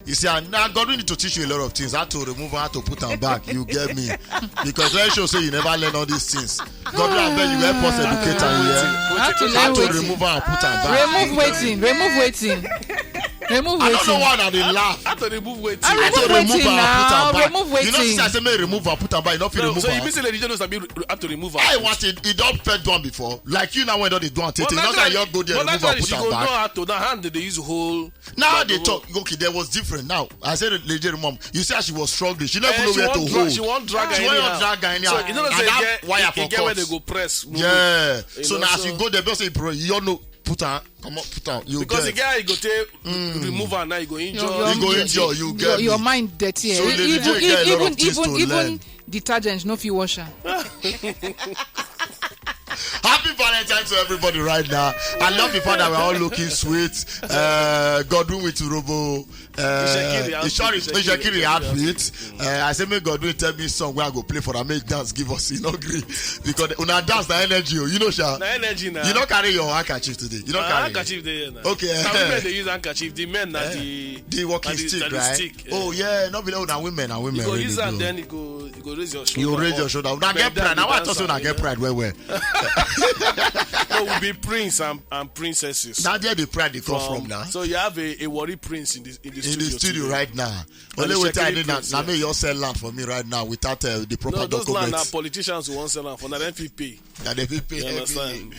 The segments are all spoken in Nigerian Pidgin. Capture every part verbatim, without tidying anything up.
You see, and now God, we need to teach you a lot of things. How to remove and how to put am back. You get me? Because let's show say you never learn all these things. God, I beg you help us educate am here. How to How learn to wetin? Remove and put am back. Remove wetin? Remove wetin? Remove I don't know wetin? Why una dey laugh. How to remove wetin? Ah, How to remove remove wetin and put am now? Back. Remove You know, wetin? since I say make remove and put am back, you no fit No, remove so you am. mean say lady no sabi how to remove am? I want it. You don first do am before. Like you now when don dey do am tey tey. You know say you go there But remove naturally, and she put go am know back. How to. Na hand dey use hold. Now they But talk. Okay, there was different. Now I said lady mom. You see how she was struggling. She never Eh, know she where wan to drag, hold. She wan drag She her wan anyhow. drag her anyhow. So you know And say that e get, wire e for get where cut. They go press. Mumu. Yeah. You So know, now as so- you go there, people say bro, you all know put am, come on, put am. You Because get. The guy you go take remove am now, you go injure. Your- You go your- injure, you get your, me. your mind dirty. So Eh? lady Even J get a lot even of things even to even learn. Detergent no fit wash am. Happy Valentine to everybody right now. I love the fact that we're all looking sweet. Uh, Godwin with Robo. Uh, Ishekiri outfit, Ishori- Ishekiri Ishekiri outfit. Uh, I say make Godwin tell me song where I go play for am, make dance give us. He no gree because una dance na energy. Oh, you know, sha. Na energy na. You no carry your handkerchief today. You no Ah, carry. Handkerchief dey here na. Okay. Na women dey use handkerchief. The men na the The walking na the- stick, na the right? Stick, yeah. Oh yeah, no be like una women and women. You go Really use am, do. Then you go you go raise your shoulder. You raise your shoulder. Una Bend get down, pride. Now the I talk say una dancer, get pride well well. No, we be prince and, and princesses. Now there the pride they come from now. So you have a, a worry prince in the in the In studio. the studio Today. Right now. Na Only the way I Shekiri did na Prince, na yeah. Me you sell land for me right now without uh, the proper No, those land na documents. Politicians who wan sell am for na dem fit pay. That they fit pay You every understand? day.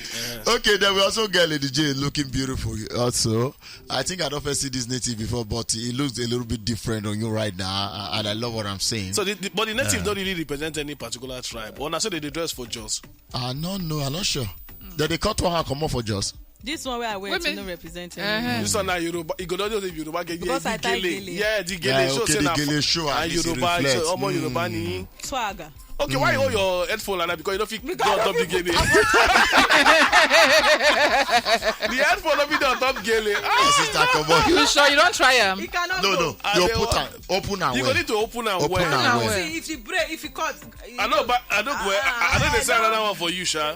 Yeah. Okay, then we also get Lady J looking beautiful also. I think I don't first see this native before, but it looks a little bit different on you right now, uh, and I love what I'm seeing. So, the, the, but the native don't really represent any particular tribe. When I say they dey dress for Jos, I don't know. I'm not sure. That they cut one hand come off for Jos. This one where I wear Wait to me- no represent Uh-huh. any. This one na Yoruba. You go don know say Yoruba get Because I tie gele. gele. Yeah, the gele Yeah, show okay, say the na gele show at and least it Yoruba. reflects. So, omo Mm. Yoruba ni. Swagger. Okay, why you hold your headphone like that? Because you don't fit Because go on I top the don't gele. The headphone no fit dey on top gele. Ah, Sister, come on. You sure you don't try am? It cannot No, go. no. Ah, You they put wa- am, open am You go well. Need to open am Open well. am Open well. am. See, if you break, if you cut, I know, but I don't. Well, I, I know they say another one for you, sha.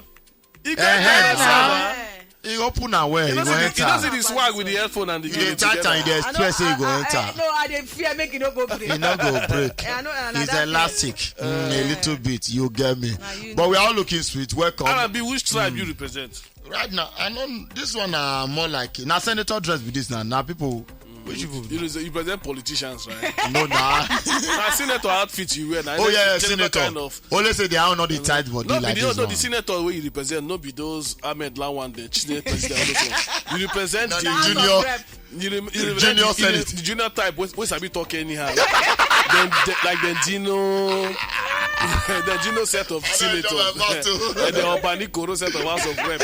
You Eh, can't eh, tell now. us, He open am well. You He know, go see the, you know, see enter. The swag with the headphone and the He gele dey tight and he together. dey express say he go enter. No, I dey fear make e no go break. He no go break. Eh, I know, I know It's that elastic, mm, a little bit. You get me. Na you But know. We are all looking sweet. Welcome. R and B, which tribe you represent? Right now, I know this one are more like now senator dress with this now. Now people, which people? You, know, you present politicians, right? No, nah. Na senator outfit you wear. Na Oh yeah, senator senator. Kind of. Only say they are not the tight body No, like be the, this no, one. The senator where you represent, no be those Ahmed Lawan, the Senate president. Those ones. You represent Not the the junior. You, re- you, Junior you, Senate. The junior type wey wey sabi talk anyhow. Then the- like the Gino, the Gino set of I don't senators, know about you. And the Obani Koro set of House of Rep.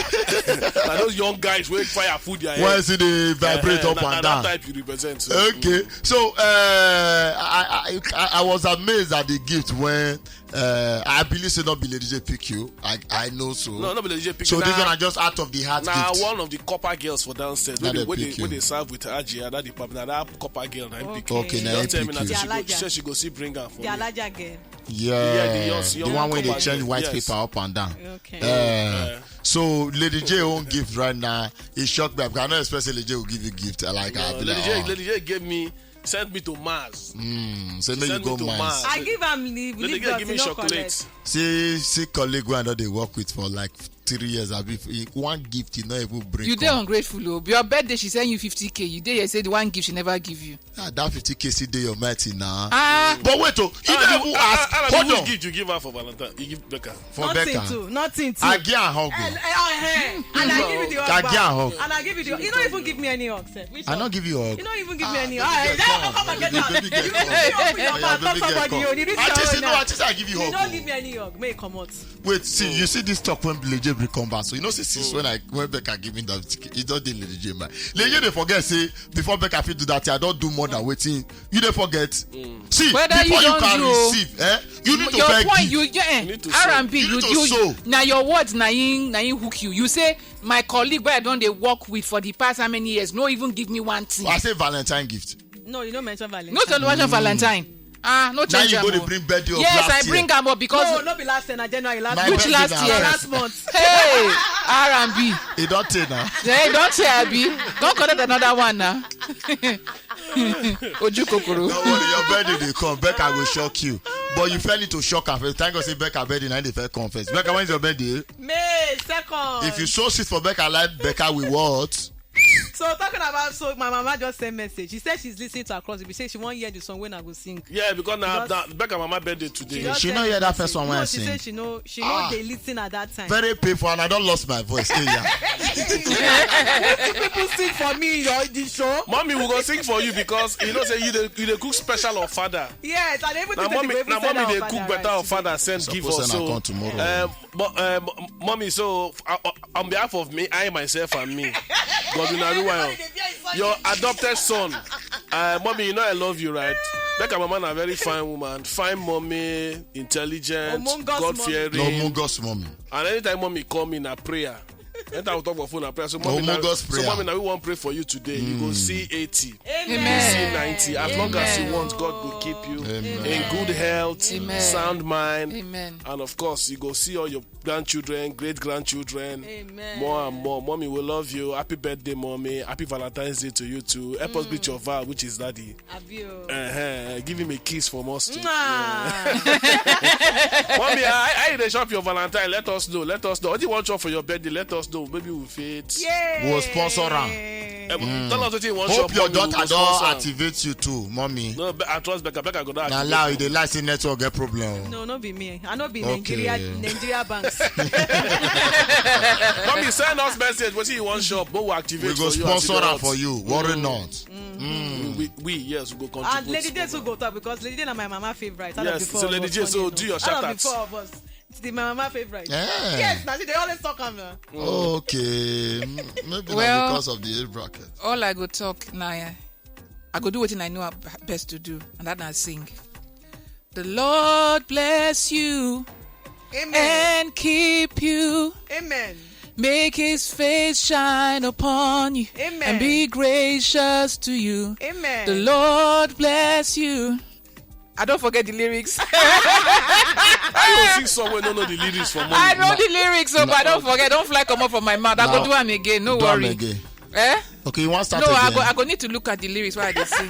Like those young guys wey fire food their Why head. is it they vibrate Eh, up na- and na down? That type you represent. So. Okay, so uh, I, I I I was amazed at the gift when uh, I believe say not be Lady J pick you. I I know so. No, no be Lady J pick So you. this Na- one are just out of the heart Na gift. One of the copper girls for downstairs. Na Wey dey dey wey dey pick wey you. Dey serve with Aji at that department. Na that copper girl na him pick you. Okay, She na don him tell me pick na you. she The go Alaja. She she go see bring am for The me. Alaja girl. Yeah, Yeah, the young- the young one wey dey copper change girl, white yes. Paper up and down. Okay. Uh, so Lady J own gift right now. It shocked me because I no expect say Lady J will give you gift. I like her. Uh, Be Lady like, J, "Oh." Lady J gave me sent me to Mars. Mm, say make you Send me go to Mars. Mars. I give am leave, Lady leave J but give he me no chocolate. Collect. See see colleague wey I don dey work with for like three years. I be one gift he no even bring. You dey Come. Ungrateful o. Your birthday she send you fifty k. You dey here say the one gift she never give you. Ah, that fifty k still dey your mighty now. Ah, But wait, oh, you Ah, don't you- even ah, ask. ah, ah, Hold you on. Gift you give her for Valentine. You give Becca. For Nothing Becca. Too, nothing too. I give her hug. Eh, eh, eh, and I give you the hug. I give her hug. And I give you the. You don't even give me any hug, sir. Which I hug? not give you a hug. You don't even give Ah, me any baby hug. girl, Hey, come. come and get Baby hug. girl, You come. don't even open your Oh, yeah, mouth, talk baby girl, somebody. come. You need Auntie, to say no, now. auntie, say I give you You hug. don't give me any hug. May you come out. Wait, see, you see this talk when Lady J bring come back. So you know, see, since when I when Becca give me that, it don't dey Lady J man. Lady J dey forget say before Becca fit do that, I don't do more than waiting. You dey forget. See, Whether you before you don't can do- receive, eh? You need to Your first point, give. you yeah, You need to show. R and B, You you need to you show. Now your words, na him na him hook you. You say my colleague where I don dey work with for the past how many years no even give me one thing. I say Valentine gift. No, you no mention Valentine. No celebration Valentine. Ah, no Now change you am go to o. Bring birthday of Yes, last I year. Bring am up because No, no be last year, na January last My month. Which birthday last na year? first. Last month. Hey, R and B. It don't take now. Yeah, you don't say I be. Don't collect another one now. Ojú kòkòrò. Don't worry, your birthday dey come. Becca go shock you. But you first need to shock her first. Thank God say Becca birthday na dey first come first. Becca, when is your birthday? May second. If you sow seed for Becca life, Becca will what? So talking about, so my mama just send message. She said she's listening to across. She say she wan hear the song when I go sing. Yeah, because na Because- na Becca mama birthday today. Just She send no hear that message. First one when No, I she sing. Say she no, she Ah. no dey listen at that time. Very painful, and I don't lost my voice. Hey, yeah. People sing for me in your the show. Mommy, we go sing for you because you know say you dey you dey cook special ofada. Yes, and even Na if mommy they na go mommy even dey send cook our better father, ofada send give Suppose us. say na So, come tomorrow. Um, but um, mommy, so uh, uh, on behalf of me, I myself and me, Godwin Aruwayo, your adopted son. Uh, mommy, you know I love you, right? Becca mama na very fine woman, fine mommy, intelligent, Omongus God fearing. No, Mungus mommy. And anytime mommy call me na prayer. Anytime we talk for phone na prayer. So No, mommy, na, Mungus so prayer. Mommy, now we wan pray for you today. You go see eighty. Amen. You see ninety. As long as you Amen. Want, God will keep you Amen. in good health, Amen. Sound mind, Amen. And of course, you go see all your grandchildren, great grandchildren, Amen. More and more. Mommy, we love you. Happy birthday, mommy. Happy Valentine's Day to you too. Help us greet your Val, which is daddy. Abio. Uh-huh. Give him a kiss from us too. Mwah. Mommy, I, I dey shop your Valentine. Let us know. Let us know. What do you want shop for your birthday? Let us know. Maybe we fit. Yay. We'll sponsor am. Eh, Tell us what you want Hope shop. your Mommy, we daughter go don sponsor am. Activate you too, mommy. No, Be- I trust Becca. Becca go down. Na lie, you dey lie say network get problem. No, no be me. I no be Okay. Nigeria Nigeria banks. Mommy, send us message. What you want shop? But we activate We go for you. sponsor am for you. Worry not. We, we, we yes, we go contribute. And Lady Day too go talk because Lady Day na my mama favorite. I love Yes, before so Lady was J, so funny do though. Your I shout love out. Before was the my mama favorite. Eh. Yes, na she dey always talk am now. Okay. M- Maybe Well, na because of the age bracket. All I go talk now, yeah, I go do what I know ab- best to do, and that na sing. The Lord bless you Amen. And keep you. Amen. Make his face shine upon you. Amen. And be gracious to you. Amen. The Lord bless you. I don't forget the lyrics. I don't sing song wey no know the lyrics for money. I know the lyrics, so but I don't forget. Don't fly come up from my mouth. I go do am again. No Do am worry. Again. Eh? Okay, you want start No, again? I go. I go need to look at the lyrics while I dey sing.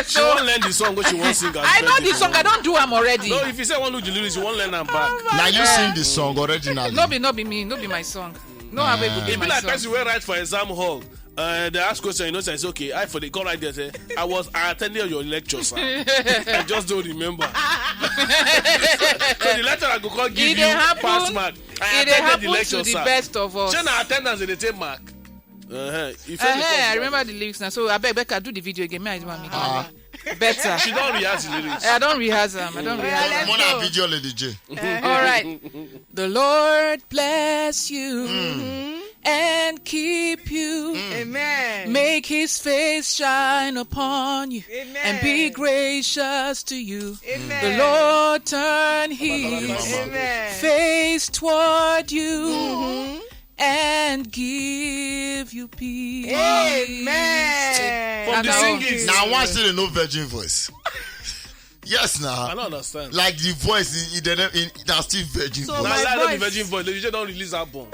She wan learn the song wey she wan sing. I know the song. I don't do am already. No, if you say wan look the lyrics, you wan learn am back. Now you sing the song originally. No be no be me. No be my song. No have a good. E be like person wey write for exam hall. Uh, they ask question, you know, say, "Okay, I for the call right there, say, I was attending your lecture, sir. I just don't remember." So the lecturer go call give E you dey happen. Pass mark. I E dey attended happen the lecture, to the sir. Best of us. Shey na attendance they take mark. Uh-huh. If Uh-huh, I remember the lyrics now. So I beg Becca do the video again. Me I do am again. Better. She don't rehearse the lyrics. I don't rehearse them. I don't rehearse. Let's Mona go. Video Lady J. All right. The Lord bless you and keep you. Amen. Make his face shine upon you Amen. And be gracious to you. Amen. The Lord turn his Amen. Face toward you and give you peace. Amen. From the Now, singing. Now one still no virgin voice. Yes, now. I don't understand. Like the voice, it, it, it, that's still virgin So voice. Na my lie, no be voice- virgin voice. Lady J don release album.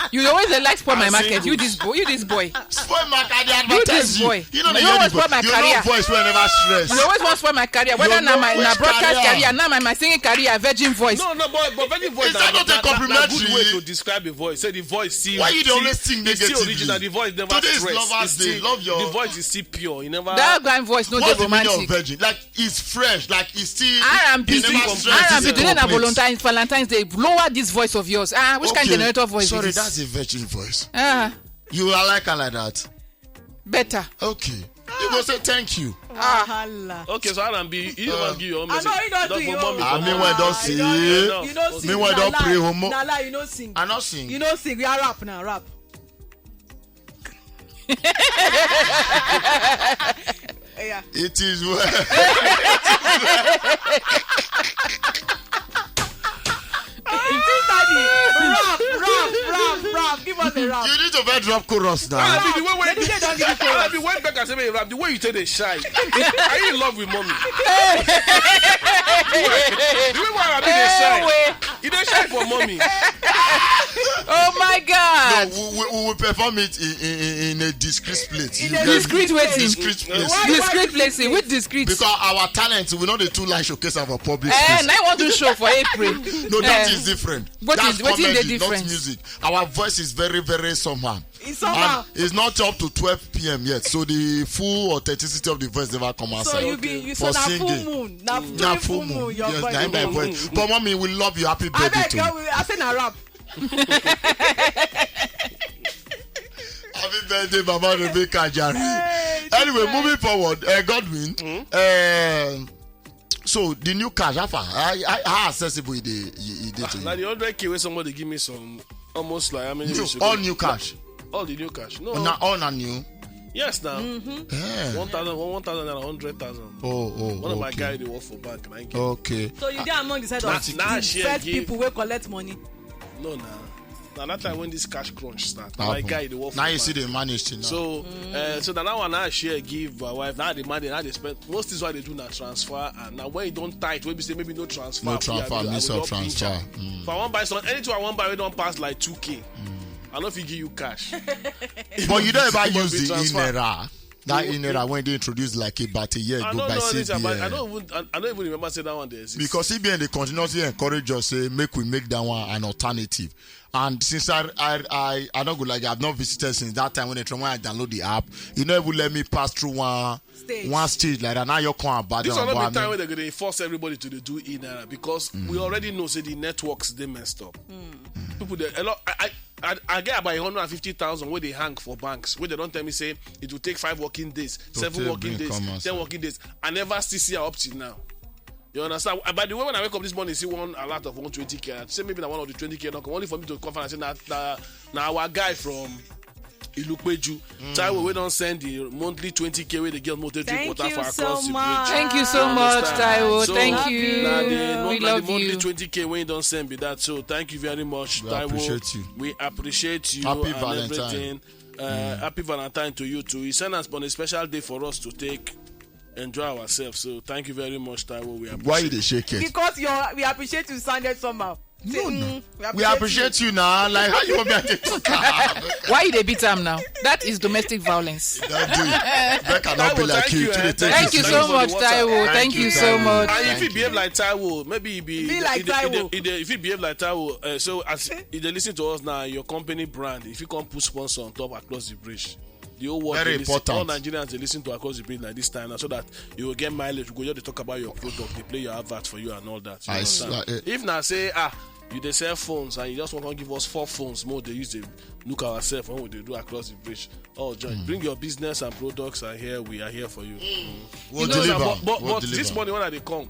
You always dey like spoil my I'm market. single. You this boy. You this boy. Spoil my career. You this Advertise you. Boy. You know the You always young spoil my You career. Know voice wey never stress. You always want spoil my career. Whether You na know my na which broadcast career? Career, na my my singing career, virgin voice. No, no, but but virgin voice. Is Na that not a na- na- na complimentary? Good way to describe a voice. Say the voice see. Why you dey see- always think it's still negatively? Original. The voice never Today is stress. Lovers It's Day. still- Love your- The voice is still pure. You never. That kind voice no dey What's the meaning of romantic. Virgin? Like it's fresh. Like it's still. R and B. It never stress. R and B. It's Today na complete. Valentine's Valentine's Day. Lower this voice of yours. Ah, which kind Okay. generator voice Sorry, be this? That's a virgin voice. Ah, You are like her like that. Better. Okay. You go say thank you. Wahala. Okay, so R and B, you Uh, don't give your own I message. know you don't do Don't your for own. mommy. I mean, when I don't Ah, see you don't it. know. You know sing. Me, when I Na don't lie. pray homo. Na lie, you know sing. I not sing. You know sing. We are rap now, rap. Yeah. It is well. Sister, rap, rap, rap, rap. Give us a rap. You need to first drop chorus now. Ah, be the way when Lady J don give you Ah, be when Becca say make you rap, the way you take dey shy. Are you in love with mommy? The way why I be dey shy. You dey shy for mommy. Oh my God. No, we, we, we will perform it in, in, in- in a discreet place. You get Discreet me? Wetin? Discreet place. Discreet place. Which discreet? Because our talent, we know the two line showcase of our public Eh, space. Now I want to show for April. No, that Eh, is different. What That's is- what is the comedy, not difference? Music. Our voice is very, very somehow. It's somehow. And it's not up to twelve p.m. yet, so the full authenticity of the voice never come outside. So you be you For so na full singing. Moon. Na Na full moon. Your Yes, voice. na my voice. But mommy, we love you. Happy birthday Abeg, to girl, you. we- I say na rap. Happy birthday, Mama Rebecca Jare. Hey, Anyway, different. Moving forward, uh, Godwin. Uh, so the new cash, how far? How, how, how accessible it is? It is to Now you? The hundred k wey somebody give me some almost like how many New, weeks ago. all new cash. All the new cash. No. Na all na new. Yes, now. Eh. One thousand, one thousand and a hundred thousand. Oh, oh. One of my Okay. guy they work for bank. Na him get. Okay. So you dey among the set of Now- now the she first give- people wey collect money. No, nah. Now that time when this cash crunch start, my Happen. guy they work Now for you bank. see the manage thing now. So, uh, so that one I share give my wife. Now the money, now they spend. Most things what they do now transfer, and now when you don't tight, when we say maybe no transfer, No we transfer, are- mix I will up not pinch transfer. am. If I want buy some, anything I want buy, we don't pass like two k. I know if you give you cash. But you don't ever It must use be the transfer. inera. That You- inera when they introduced like about a year I ago don't by know anything about. I C B N. Don't even. I, I don't even remember say that one there exists. Because C B N they continuously encourage us say make we make that one an alternative. And since I I I, I don't go like I've not visited since that time when they when I download the app, you never let me pass through one Stage. one stage like that. Now you come about This that one one, not be but I time mean- when they're gonna force everybody to dey do inera because we already know say the networks they messed up. People they a lot. I, I I, I get about a hundred and fifty thousand where they hang for banks where they don't tell me say it will take five working days, seven take working bring days, come ten outside. Working days. I never still see her up till now. You understand? And by the way, when I wake up this morning, see one alert of one twenty k. Say maybe na one of the twenty k not come. Only for me to confirm and say na na na our guy from Ilupeju. Taiwo, we don't send the monthly twenty k where they get motor drink Thank water you for so across the much. bridge. Thank you so You much, understand? Taiwo. So, Thank love you. you. Now the, We now love the monthly you. twenty k when you don't send be that. So thank you very much, We Taiwo. appreciate you. We appreciate you. Happy And Valentine. Everything. Uh, Happy Valentine to you too. He sent us on a special day for us to take enjoy ourselves. So thank you very much, Taiwo. We appreciate. Why you dey shake it? Because you we appreciate you sounded somehow. No, Say, no. mm, We appreciate you now. Like how you want me to talk? Why you dey beat am now? That is domestic violence. Don't do it. Becca not be Taiwo, like thank you. you, Today, eh? thank Thank you you so so much. much, for the Taiwo. Thank Thank you, you so Taiwo. much. And if Thank you you. behave like Taiwo, maybe he be, Be he like dey- he dey- Taiwo. he dey- If you behave like Taiwo, uh, so as if they listen to us now, your company brand, if you come put sponsor on top across the bridge, the whole world Very dey listen. Important. All Nigerians they listen to across the bridge like this time now, so that you will get mileage. We go just dey talk about your product, they play your advert for you and all that. You I understand? s- uh, eh. If now say ah, you dey sell phones and you just want to give us four phones more, they use the look ourselves when we dey do across the bridge. Oh, join, bring your business and products, and here we are here for you. We'll You know, deliver. But, but, We'll but deliver. This morning when I dey come,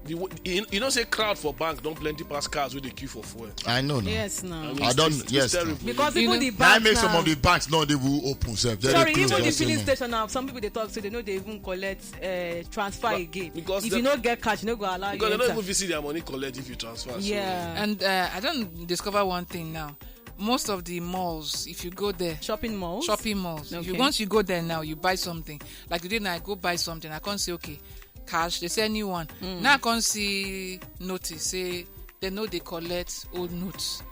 the, w- you, you know say crowd for bank don't plenty pass cars with the queue for fuel. I know now. Yes, now. I mean, I it's- don't. it's- it's Yes. terrible. Because You even know- the Now I bank make some now- of the banks now they will open self. They Sorry, dey even close the just filling a month. Station now, some people they talk so they know they even collect uh, transfer But- again. because If they- you no get cash, you no go allow Because they you don't enter. Even visit their money collect if you transfer. So. Yeah. And uh, I don't discover one thing now. Most of the malls, if you go there, Shopping malls. Shopping malls. If you Okay. Once you go there now, you buy something. Like today, now I go buy something. I can't say okay, cash. They say anyone. Now I can't see notice say they know they collect old notes.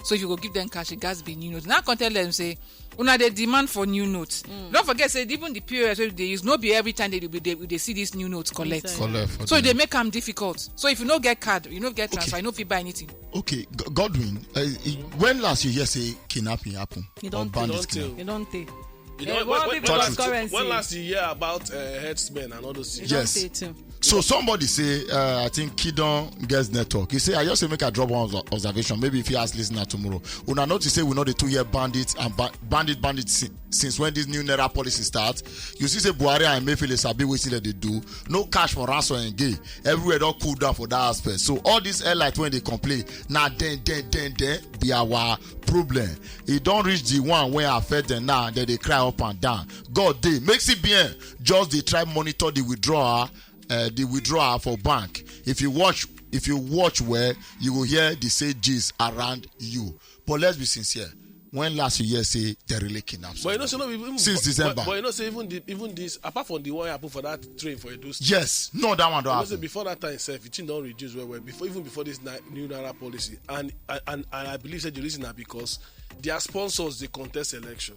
So if you go give them cash, it has to be new notes. Now I can tell them say, una dey demand for new notes. Don't forget say even the P O S wey they use, no be every time they dey they, they see this new notes collect. Inside. Collect for So them. They make am difficult. So if you no get card, you no get transfer, you no fit buy anything. Okay, G- Godwin, uh, when last you hear say kidnapping happen? You Or don't bandits Don't kidnap? You don't take. You Eh, know, what when, people when, call last, currency. When last you hear about uh, headsmen and all those things? You Yes. don't take too. So somebody say, uh, I think Kidon gets network. He say, I just say make I drop one obs- observation. Maybe if he has listener tomorrow, una notice say we know the two year bandits and ba- bandit bandits si- since when this new naira policy start. You see say Buhari and Emefiele sabi wetin dem dey do. No cash for ransom again. Everywhere don cool down for that aspect. So all these airlight when they complain, na then then then then be our problem. E don reach the one wey affect them now. Dem dey cry up and down. God dey make C B N just dey try monitor the withdrawal uh, the withdrawal for bank. If you watch, if you watch well, you go hear the say gist around you. But let's be sincere. When last you hear say they really kidnap? But you know, say no, even, since but, December. But, but you know, say even the, even this, apart from the one happen for that train for Edo State, yes, no, that one don't happen. Before that time itself, it don't reduce well, well. Before, even before this new naira policy, and and and I believe that the reason are because their sponsors they contest election.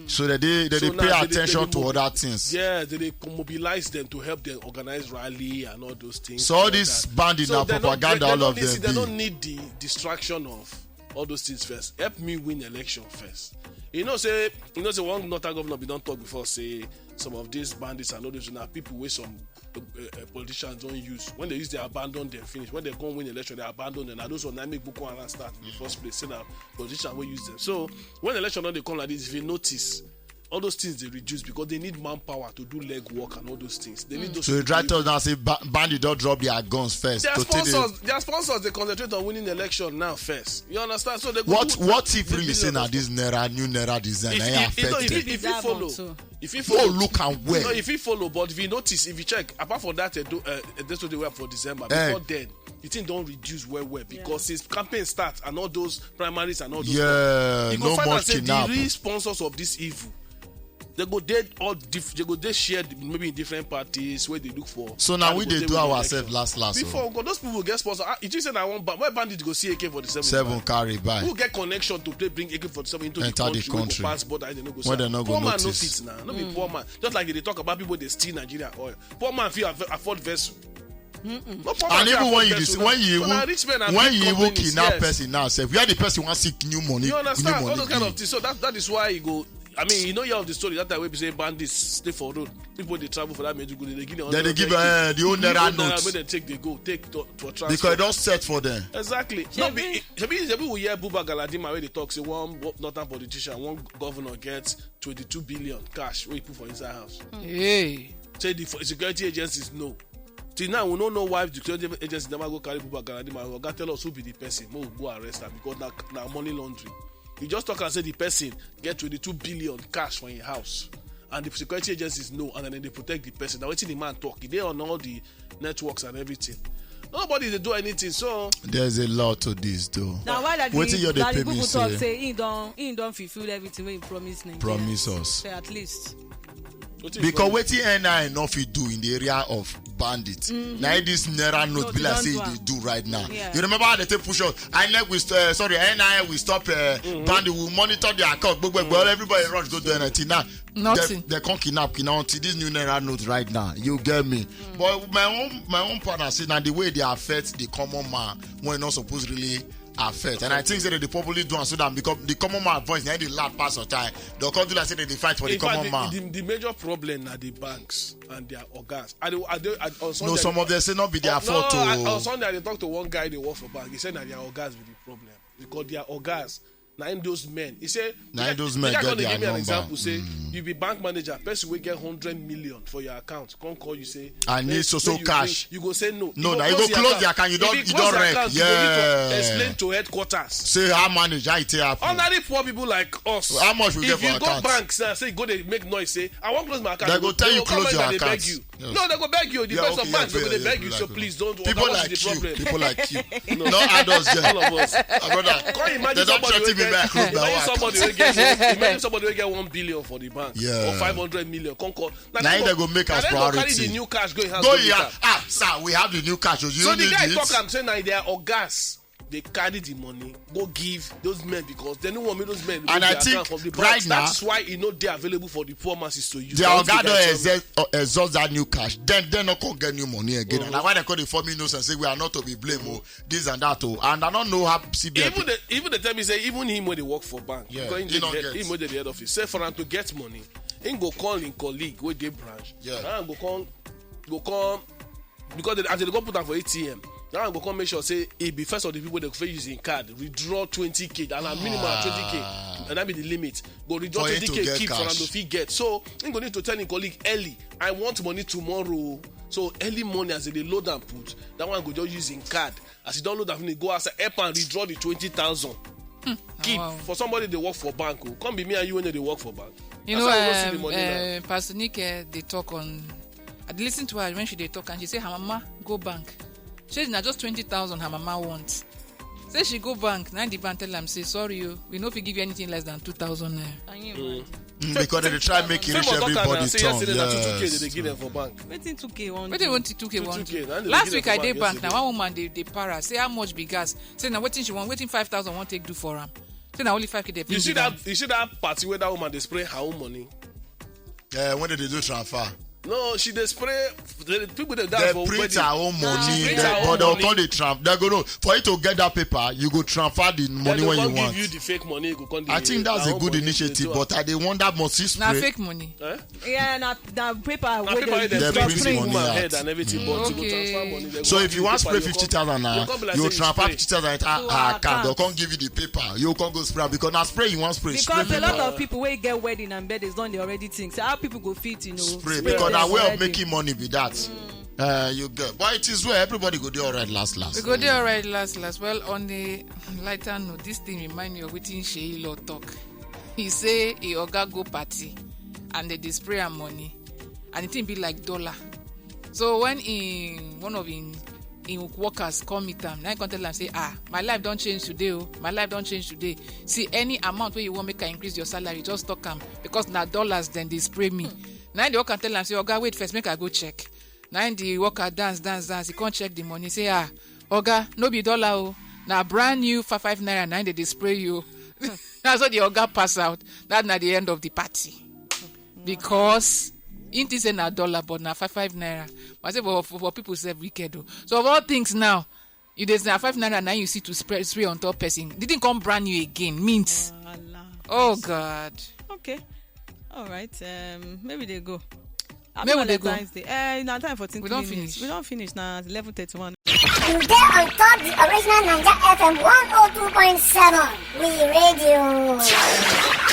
So they they, they, so they pay attention to other things. Yeah, they, they mobilize them to help them organize rally and all those things. So all this bandit, so now propaganda, all of them. They don't need the distraction of all those things first. Help me win election first. You know say, you know say one northern governor we don't talk before say some of these bandits and all those now people with some uh, uh, politicians don't use. When they use, they abandon them, finish. When they go win election, they abandon them. Now those one that make Boko Haram start in the first place. Say now politicians will use them. So when election don't they come like this, if you notice, all those things they reduce because they need manpower to do leg work and all those things. They need those. So you try to now say bandit don't drop their guns first. Their sponsors, their sponsors they concentrate on winning election now first. You understand? So they what what if really say now this naira, new naira design? If you follow, if you follow, but if you notice, if you check, apart from that, uh, this was the way for December. Before then, the thing don't reduce well well because since campaign starts and all those primaries and all those, yeah, no more kidnap. The real sponsors of this evil, they go dead all diff- they go they shared maybe in different parties where they look for. So now we they do ourselves last last. Before God, those people get sponsor. Ah, you say I want where bandit go see A K forty-seven? Seven carry by. Who get connection to play bring A K forty-seven into the country? Pass border, they no go. When they no go notice now, no be poor man. Just like they talk about people they steal Nigeria oil. Poor man feel afford vessel. And even when you dis- when you even when you even kidnap person now sef, where the person wan seek new money? You understand all those kind of things. So that that is why you go. I mean, you know, you have the story that time wey be say bandits stay for road. People dey travel for that Maiduguri, they give them. Then they give uh, the old naira notes. Make dem take, they go take to, to transfer. Because e don set for them. Exactly. No be shebi shebi we hear Buba Galadima wey dey talk say one northern politician, one governor get twenty-two billion cash wey he put for inside house. Hey. Say the security agencies know. Till now, we don't know why the security agencies never go carry Buba Galadima. Oga tell us who be the person. We go arrest her because na na money laundering. He just talk and say the person get twenty-two billion cash for him house, and the security agencies know, and then they protect the person. Now, wetin the man talk? He dey on all the networks and everything. Nobody dey do anything. So there's a lot to this, though. Now, why that wetin the, your that the people talk say he don't he don't fulfill everything when he promised Nigeria. Promise us. Say at least. Because wetin N I A no fit do in the area of bandits, na this naira note be like say they do right now. You remember how they take push us? I N E C we st- uh, sorry, N I A we stop uh, bandit. We monitor their account. But everybody rush go do anything now. Nothing. They, they can't kidnap, kidnap until this new naira note right now. You get me? But my own my own partner say now the way they affect the common man when not supposed really affect. And I think say that they probably do and so that because the common man voice na the loud pass of time. They'll come do like say that they fight for the common man. The, the major problem are the banks and their organs. I, I, I, on Sunday, no, some of them say not be their fault. No, on Sunday I talked to one guy they work for bank. He said that their organs be the problem because their organs. Na him those men. He say, na him those men get their number. Give me an example. Say you be bank manager, person wey get hundred million for your account, come call you say, I need so so cash. You go say no. No, na you go close the account. You don you don wreck. Yeah. Explain to headquarters. Say how manage how it take happen. Ordinary poor people like us. How much we get for account? If you go bank say you go dey make noise say I wan close my account. They go tell you close your account. No, they go beg you. The person bank go dey beg you. So please don't. People like you. People like you. No adults there. All of us. My brother. Can't imagine somebody wey get. Imagine somebody wey get one billion for the bank or five hundred million. Come call. Now they go make us priority. Carry the new cash go in house. Go here. Ah, sir, we have the new cash. So the guy talk am say na their organs. They carry the money go give those men because they don't want me those men. And I think right now that's why e no dey available for the poor masses to use. Their oga don exhaust that new cash, then they no come get new money again. And why they call the form innocent say we are not to be blamed, oh, this and that, oh, and I don't know how C B N. Even they tell me say even him wey dey work for bank, yeah, him wey dey the head office say for am to get money, him go call him colleague wey dey branch, yeah, and go come go come because they, as they go put am for A T M, now I go come make sure say e be first of the people they fit use in card withdraw twenty k and a minimum of twenty k, and that be the limit. Go withdraw twenty k keep for am to fit get. So he go need to tell him colleague early, I want money tomorrow. So early morning as they load and put, that one go just use in card. As he don't load and finish, go outside, help and withdraw the twenty thousand. Keep for somebody they work for bank. Oh. Come be me and you when they work for bank. You know, um, uh, Pastor Nick, uh, they talk on I dey listen to her when she dey talk and she say her mama go bank. She say na just twenty thousand her mama want. Say she go bank, na the bank tell am say, "Sorry o, we no fit give you anything less than two thousand naira." Can you imagine? Mm, because they dey try make e reach everybody tongue. Say na two two k they dey Yes. give them for bank. Wetin two k wan Wetin do? Wetin two k wan two k, na do? dem dey Last give week them I for dey bank bank na yesterday. One woman dey dey para say how much be gas. Say na wetin she want, wetin five thousand wan take do for am. Say na only five k dey You see that? You see that party where that woman dey spray her own money? Uh, when they dey do transfer, No, she dey spray. The people dey they dance for print wedding. her own money, print they, her but own they money. come dey transfer. They go no for you to get that paper, you go transfer the Then money they when you come want. Give you the fake money. You go come. I think that's a good initiative, but I dey wonder must he Na spray? Fake money. Yeah, na na paper Na wey paper dey dem They print print the money woman out. head and everything. But you go Okay. transfer money. They So go if give you want paper, spray you go fifty thousand come- naira, you come be like you say you transfer spray. fifty thousand naira to To her her account. They'll account. Come give you the paper. You come go spray am because na spray you want spray. Because Spray a lot paper. Of people wey get wedding and birthdays don dey already think say how people go fit you know Spray spray because na their way of wedding. Making money be that. Uh, you get, but it is well. Everybody go dey alright last last. We go dey alright last last. Well, on the lighter note, this thing remind me of wetin Sheyi Law talk. He say he oga go party and they dey spray am money and the thing be like dollar. So when in one of in in workers come meet am, na him come tell am say, "Ah, my life don change today o, my life don change today. See, any amount wey you wan make I increase your salary, just talk am because na dollars dem dey spray me." Na him the worker tell am say, "Oga, wait first, make I go check." Na him the worker dance dance dance, he come check the money say, "Ah, oga, no be dollar o, na brand new five five naira na him dey dey spray you." Na so the oga pass out. That na the end of the party because him think say na dollar but na five five naira. But I say for for, for people sef wicked o. So of all things now, you dey say na five naira na you see to spray spray on top person. The thing come brand new again, mint. Wahala. Oh God. Okay. All right. Um, maybe they go. Make we dey go. Eh, na time for twenty We don minutes. Finish. We don finish na eleven thirty-one. You dey on top the original Naija F M one oh two point seven. We radio.